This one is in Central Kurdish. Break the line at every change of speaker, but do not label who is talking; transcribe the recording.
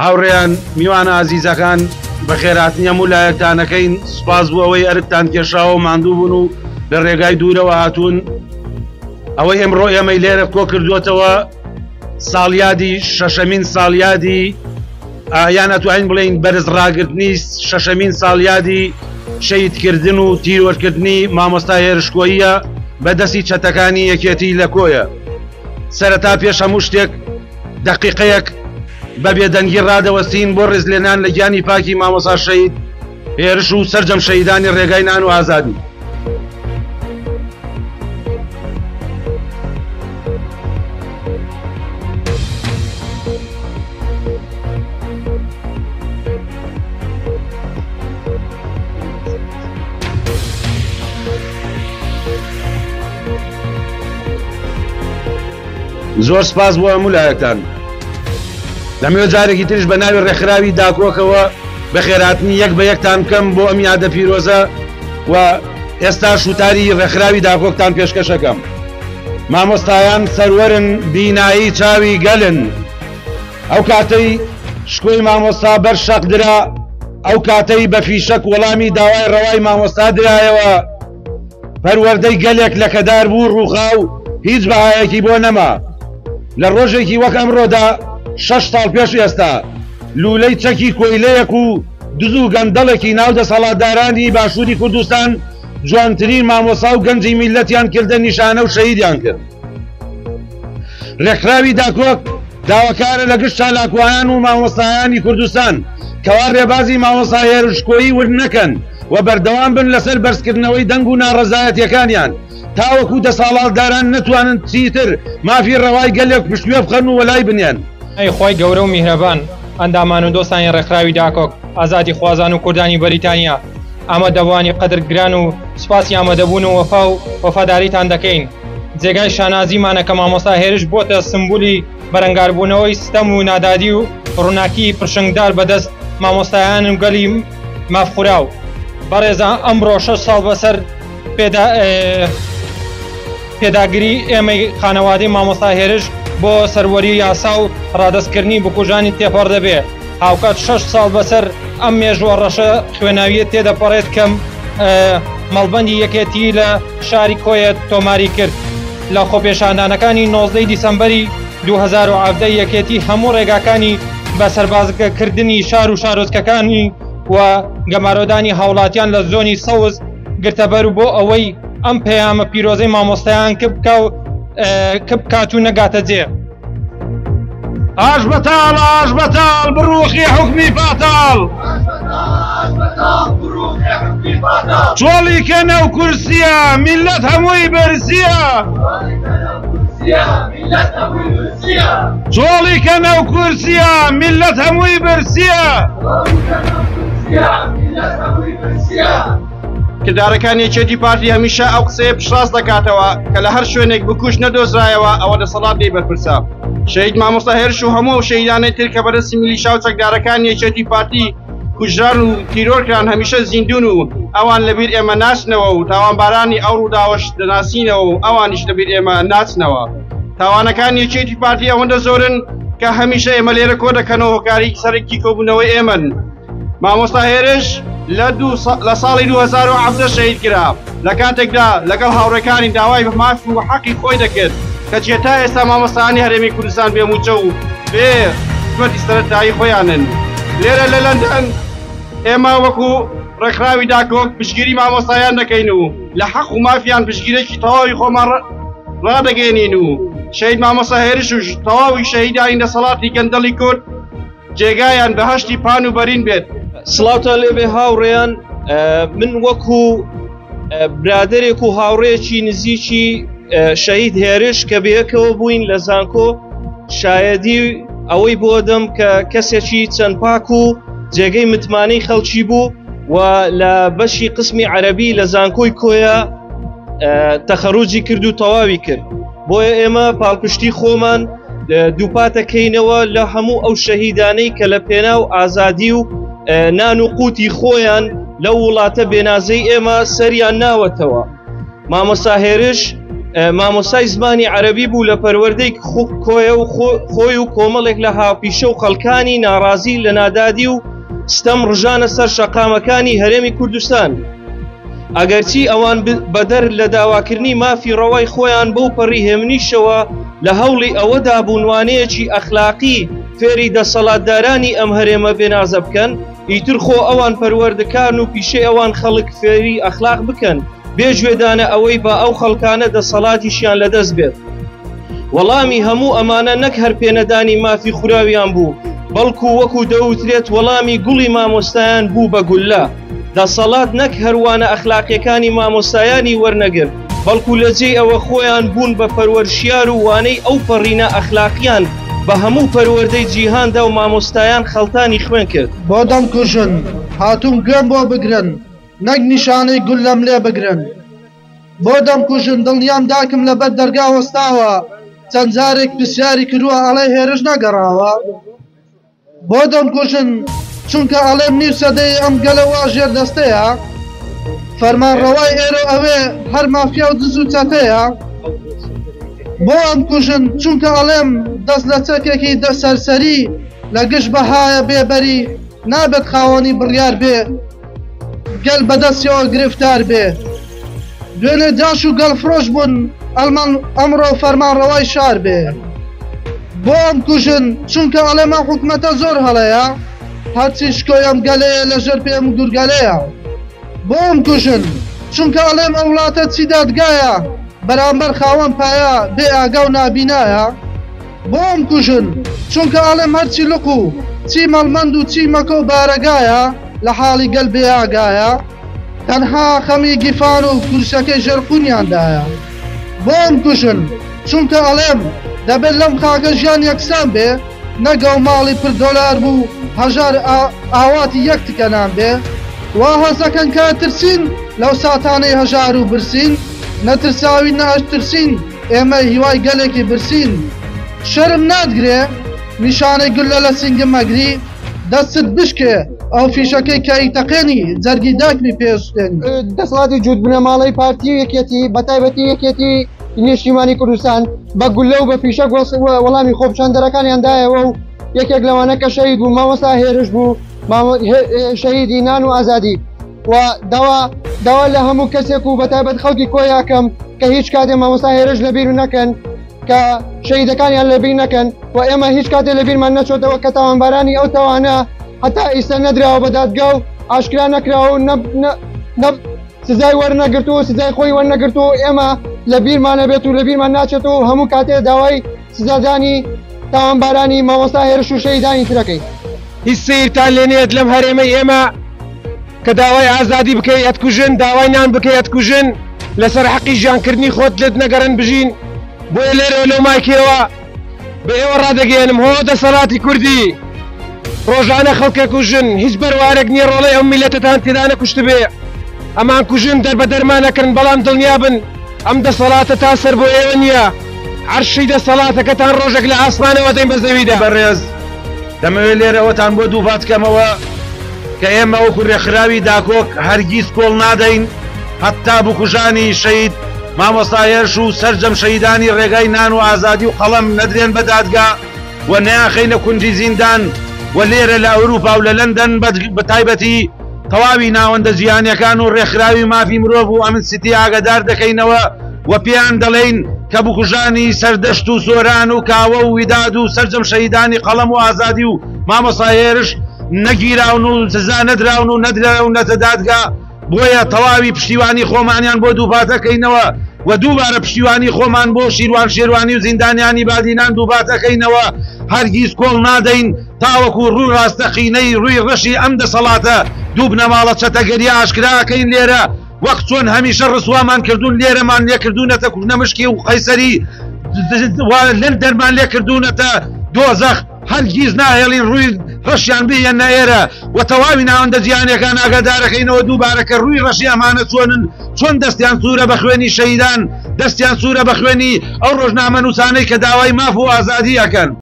هاوڕێیان، میوانە ئازیزەکان، بەخێرهاتنی هەموو لایەکتان ئەکەین، سوپاس بۆ ئەوەی ئەرکتان کێشاوە و ماندوو بوون و لە ڕێگای دوورەوە هاتوون. ئەوەی ئێمڕۆ ئێمەی لێرە کۆ کردووەتەوە ساڵیادی شەشەمین ساڵیادی یان ئەتوانین بڵێین بەرز ڕاگرتنی شەشەمین ساڵیادی شەهیدکردن و تیرۆرکردنی مامۆستا هێرشکۆییە بە دەستی چەتەکانی یەکێتی لە کۆیە. سەرەتا پێش هەموو شتێک دەقیقەیەک بە بێدەنگی ڕادەوەستین بۆ ڕێزلێنان لە گیانی پاکی مامۆستا شەهید هێرش و سەرجەم شەهیدانی ڕێگای نان و ئازادی. زۆر سپاس بۆ هەموو لایەکتان. دەمەوێت جارێکی تریش بە ناوی ڕێکخراوی داکۆکەوە بەخێرهاتنی یەک بە یەکتان بکەم بۆ ئەم یادە پیرۆزە و ئێستاش وتاری ڕێکخراوی داکۆکتان پێشکەشەکەم. مامۆستایان سەروەرن بینایی چاوی گەلن. ئەو کاتەی شکۆی مامۆستا بەر شەق درا، ئەو کاتەی بە فیشەک وەڵامی داوای ڕەوای مامۆستا درایەوە، پەروەردەی گەلێک لەکەدار بوو ڕووخا و هیچ بەهایەکی بۆ نەما. لە ڕۆژێکی وەک ئەمڕۆدا شەش ساڵ پێش ئێستا لوولەی چەکی کۆیلەیەک و دز و گەندەڵێکی ناو دەسەڵاتدارانی باشووری کوردستان جوانترین مامۆستا و گەنجی میللەتیان کردە نیشانە و شەهیدیان کرد. ڕێکخراوی داکۆک داواکارە لە گشت چالاکوانان و مامۆستایانی کوردستان کەوا ڕێبازی مامۆستا هێرشکۆیی ون نەکەن و بەردەوام بن لەسەر بەرزکردنەوەی دەنگ و ناڕەزایەتیەکانیان تاوەکو دەسەاڵاتداران نەتوانن چیتر مافی ڕەوای گەلێک پشتگوێ بخەن و وەلای بنێن.
ئەی خوای گەورە و میهرەبان ئەندامان و دۆستانی ڕێکخراوی داکۆک، ئازادیخوازان و کوردانی بەریتانیا، ئامادەبووانی قەدر گران و سوپاسی ئامادەبوون و وەفا و وەفاداریتان دەکەین. جێگای شانازیمانە کە مامۆستا هێرش بۆتە سمبولی بەرەنگاربوونەوەی ستەم و نادادی و ڕووناکی پرشنگدار بەدەست مامۆستایان و گەلی مافخوراو. بەڕێزان ئەمڕۆ شەش ساڵ بەسەر پێداگری ئێمەی خانەوادەی مامۆستا هێرش بۆ سەروەری یاسا و ڕادەستکردنی بکوژانی تێپەڕ دەبێ، هاوکات شەش ساڵ بەسەر ئەم مێژووە ڕەشە خوێناوییە تێدەپەڕێت کە مەڵبەندی یەکێتی لە شاری کۆیە تۆماری کرد. لە خۆپێشاندانەکانی 19 ی دیسەمبەری 2017 یەکێتی هەموو ڕێگاکانی بە سەربازگەکردنی شار و شارۆچکەکانی و گەمارۆدانی هاوڵاتیان لە زۆنی سەوز گرتەبەر و بۆ ئەوەی ئەم پەیامە پیرۆزەی مامۆستایان کپ بکا و کپ بکات و نەگاتە جێ.
ئاش بەتاڵ ئاش بەتاڵ بڕوخی حوکمی پاتاڵ چۆڵی کەنە و کورسیە میلەت هەمووی بەرزیە چۆڵی کەنە و کورسیە میلەت هەمووی برسیە.
کردارەکانی یەکێتی پارتی هەمیشە ئەو قسەیە پشتڕاست دەکاتەوە کە لە هەر شوێنێک بکوژ نەدۆزرایەوە ئەوە دەسەڵات لێی بەرپرسە. شەهید مامۆستا هێرش و هەموو ئەو شەهیدانەی تر کە بەدەستی میلیشا و چەکدارەکانی یەکێتی پارتی کوژران و تیرۆرکران هەمیشە زیندوون و ئەوان لەبیر ئێمە ناچنەوە و تاوانبارانی ئەو ڕووداوەش دەناسینەوە و ئەوانیش لەبیر ئێمە ناچنەوە. تاوانەکانی یەکێتی پارتی ئەوەندە زۆرن کە هەمیشە ئێمە لێرە کۆ دەکەنەوە هۆکاری سەرەکی کۆبوونەوەی ئێمەن. مامۆستا هێرش لە لە ساڵی 2017 شەهید کرا لە کاتێکدا لەگەڵ هاوڕێکانی داوای ماف و حەقی خۆی دەکرد کەچی تا ئێستا مامۆستایانی هەرێمی کوردستان بێ مووچە و بێ خزمەتی سەرەتایی خۆیانن لێرە لە لەندەن ئێمە وەکو ڕێکخراوی داکۆک پشتگیری مامۆستایان دەکەین و لە حەق و مافیان پشتگیرێکی تەواوی خۆمان ڕادەگەێنین و شەهید مامۆستا هێرش و تەواوی شەهیدانی دەسەڵاتی گەندەڵی کورد جێگایان بەهەشتی پان و بەرین بێت.
سڵاوتان لێبێ هاوڕێیان من وەکو برادێک و هاوڕێکی نزیکی شەهید هێرش کە بەیەکەوە بووین لە زانکۆ شایەدی ئەوەی بۆ دەم کە کەسێکی چەند پاک و جێگەی متمانەی خەڵکی بوو و لە بەشی قسمی عەربی لە زانکۆی کۆیە تەخەروجی کرد و تەواوی کرد بۆیە ئێمە پاڵپشتی خۆمان دووپاتەکەینەوە لە هەموو ئەو شەهیدانەی کە لە پێناو ئازادی و نان و قوتی خۆیان لەو وڵاتە بێنازەی ئێمە سەریان ناوەتەوە مامۆستا هێرش مامۆستای زمانی عەرەبی بوو لە پەروەردەی کۆیە و خۆی و کۆمەڵێک لە هاوپیشە و خەڵکانی ناڕازی لە نادادی و ستەم ڕژانە سەر شەقامەکانی هەرێمی کوردستان. ئەگەرچی ئەوان بەدەر لە داواکردنی مافی ڕەوای خۆیان بەو پەڕی هێمنیشەوە لە هەوڵی ئەوەدا بوون وانەیەکی ئەخلاقی فێری دەسەڵاتدارانی ئەم هەرێمە بێنازە بکەن، ئیتر خۆ ئەوان پەروەردەکارن و پیشەی ئەوان خەڵک فێری ئەخلاق بکەن، بێ گوێدانە ئەوەی با ئەو خەڵکانە دەسەڵاتیشیان لەدەست بێت. وەڵامی هەموو ئەمانە نەک هەر پێنەدانی مافی خوراویان بوو، بەڵکو وەکو دەوترێت وەڵامی گوڵی مامۆستایان بوو بە گوللە. دەسەڵات نەک هەر وانە ئەخلاقیەکانی مامۆستایانی وەرنەگرت، بەڵکو لەجێی ئەوە خۆیان بوون بە پەروەرشیار و وانەی ئەو پەڕینە ئەخلاقیان بە هەموو پەروەردەی جیهاندا و مامۆستایان خەڵتانی خوێن کرد.
بۆ دەمکوژن هاتووم گوێم بۆ بگرن نەک نیشانەی گوللەم لێ بگرن. بۆ دەمکوژن دڵنیام داکم لەبەر دەرگا وەستاوە چەند جارێک پرسیاری کردووە ئەڵێ هێرش نەگەڕاوە. بۆ دەمکوژن چونکە ئەڵێم نیو سەدەیە ئەم گەلە وا ژێر دەستەیە فەرمانڕەوای ئێرە ئەوێ هەر مافیا و دز و چەتەیە بۆ ئەمکوژن چونکە ئەڵێم دەست لە چەکێکی دە سەرسەری لە گشت بەهایە بێبەری نابێت خاوەنی بڕیار بێ گەل بەدەستیەوە گرفتار بێ دوێنێ جاش و گەل فرۆش بوون ئەڵمان ئەمڕۆ فەرمانڕەوای شار بێ بۆ ئەم کوژن چونکە ئەڵێم ئەم حکومەتە زۆر هەڵەیە هەرچی شکۆی ئەم گەلەیە لەژێر پێ ئەم گورگەلەیە بۆ ئەم کوژن چونکە ئەڵێم ئەم وڵاتە چی دادگایە بەرامبەر خاوەن پایە بێ ئاگا و نابینایە بۆ ئەم کوژن چونکە ئەڵێم هەرچی لق و چی مەڵمەند و چی مەکە و بارەگایە لە حاڵی گەل بێ ئاگایە تەنها خەمی گیفان و کورسەکەی ژێر قونیاندایە بۆم کوژن چونکە ئەڵێم دەبێت لەم خاکە ژیان یەکسان بێ نەک ئەو ماڵی پر دۆلار بوو هەژار ئاواتی یەک تکە نان بێ وا هەست ئەکەن کە ئەترسین لەو ساتانەی هەژار و برسین نەترساوین نە ئەشترسین ئێمە هیوای گەلێکی برسین شەرم ناتگرێ نیشانەی گوللە لە سینگم ئەگری دەستت بشکێ ئەو فیشەکەی کە ئەیتەقێنی جەرگی داکمی پێ ئەسوتێنی.
دەسەڵاتی جووت بنەماڵەی پارتی و یەکێتی بەتایبەتی یەکێتی نیشتیمانی کوردستان بە گوللە و بە فیشەک وەڵامی خۆپیشاندەرەکانیان دایەوە و یەکێک لەوانە کە شەهید بوو مامۆستا هێرش بوو شەهیدی نان و ئازادی و داوا داوا لە هەموو کەسێک و بەتایبەت خەڵکی کۆیاکەم کە هیچ کاتێ مامۆستا هێرش لەبیر نەکەن کە شەهیدەکانیان لەبیر نەکەن و ئێمە هیچ کاتێ لەبیرمان نەچۆتەوە کە تاوانبارانی ئەو تاوانە هەتا ئیستا نەدراوە بە دادگا و ئاشکرا نەکراوە و نە سزای وەرنەگرتووە و سزای خۆی وەرنەگرتووە و ئێمە لە بیرمانە بێت و لە بیرمان ناچێتەوە و هەموو کاتێ داوای سزادانی تاوانبارانی مامۆستا هێرش و شەهیدانی ترەکەین.
هیچ سەیرتان لێ نەیەت لەم هەرێمەی ئێمە کە داوای ئازادی بکەی ئەتکوژن، داوای نان بکەی ئەتکوژن، لەسەر حەقی ژیانکردنی خۆت لێت نەگەڕێن بژین، بۆیە لێرەوە لەو مایکەوە بە ئێوە ڕادەگەیەنم هۆ دەسەڵاتی کوردی ڕۆژانە خەڵکەکوژن، هیچ بەروارێک نییە ڕۆڵەی ئەم میلەتەتان تێدا نەکوشتبێ، ئەمان کوژن دەربەدەرمان ئەکەن، بەڵام دڵنیابن ئەم دەسەڵاتە تا سەر بۆ ئێوە نییە، عەرشی دەسەڵاتەکەتان ڕۆژێک لە ئاسمانەوە دەین بە زەویدا. بەڕێز دەمەوێت لێرە ئەوەتان بۆ دووپات کەمەوە کە ئێمە وەکو رێکخراوی داکۆک هەرگیز کۆڵ نادەین هەتا بکوژانی شەهید مامۆستا هێرش و سەرجەم شەهیدانی رێگای نان و ئازادی و قەڵەم نەدرێن بە دادگا و نەیانخەینە کونجی زیندان و لێرە لە ئەوروپا و لە لەندەن بە تایبەتی تەواوی ناوەندە جیهانیەکان و ڕێکخراوی مافی مرۆڤ و ئەمنسیتی ئاگادار دەکەینەوە و پێیان دەڵێین کە بکوژانی سەردەشت و سۆران و کاوە و ویداد و سەرجەم شەهیدانی قەڵەم و ئازادی و مامۆستا هێرش نەگیراون و سزا نەدراون و نەدراونەتە دادگا بۆیە تەواوی پشتیوانی خۆمانیان بۆ دووپاتەکەینەوە و دووبارە پشتیوانی خۆمان بۆ شیروان شێروانی و زیندانیانی بادینان دووپاتەکەینەوە هەرگیز کۆڵ نادەین تاوەکو ڕووی ڕاستەقینەی ڕووی ڕەشی ئەم دەسەڵاتە دوو بنەماڵە چەتەگەریە ئاشکرا ئەکەین لێرە وەک چۆن هەمیشە ڕسوامان کردوون لێرەمان لێکردوونەتە کوکنەمشکی و قەیسەری لەندەنمان لێکردوونەتە دۆزەخ هەرگیز ناهێڵین ڕووی ڕەشیان بهێنە ئێرە و تەواوی ناوەندە جیهانیەکان ئاگادارەکەینەوە دووبارە کە ڕووی ڕەشی ئەمانە چۆنن چۆن دەستیان سوورە بە خوێنی شەهیدان دەستیان سوورە بە خوێنی ئەو ڕۆژنامەنووسانەی کە داوای ماف و ئازادی ئەکەن.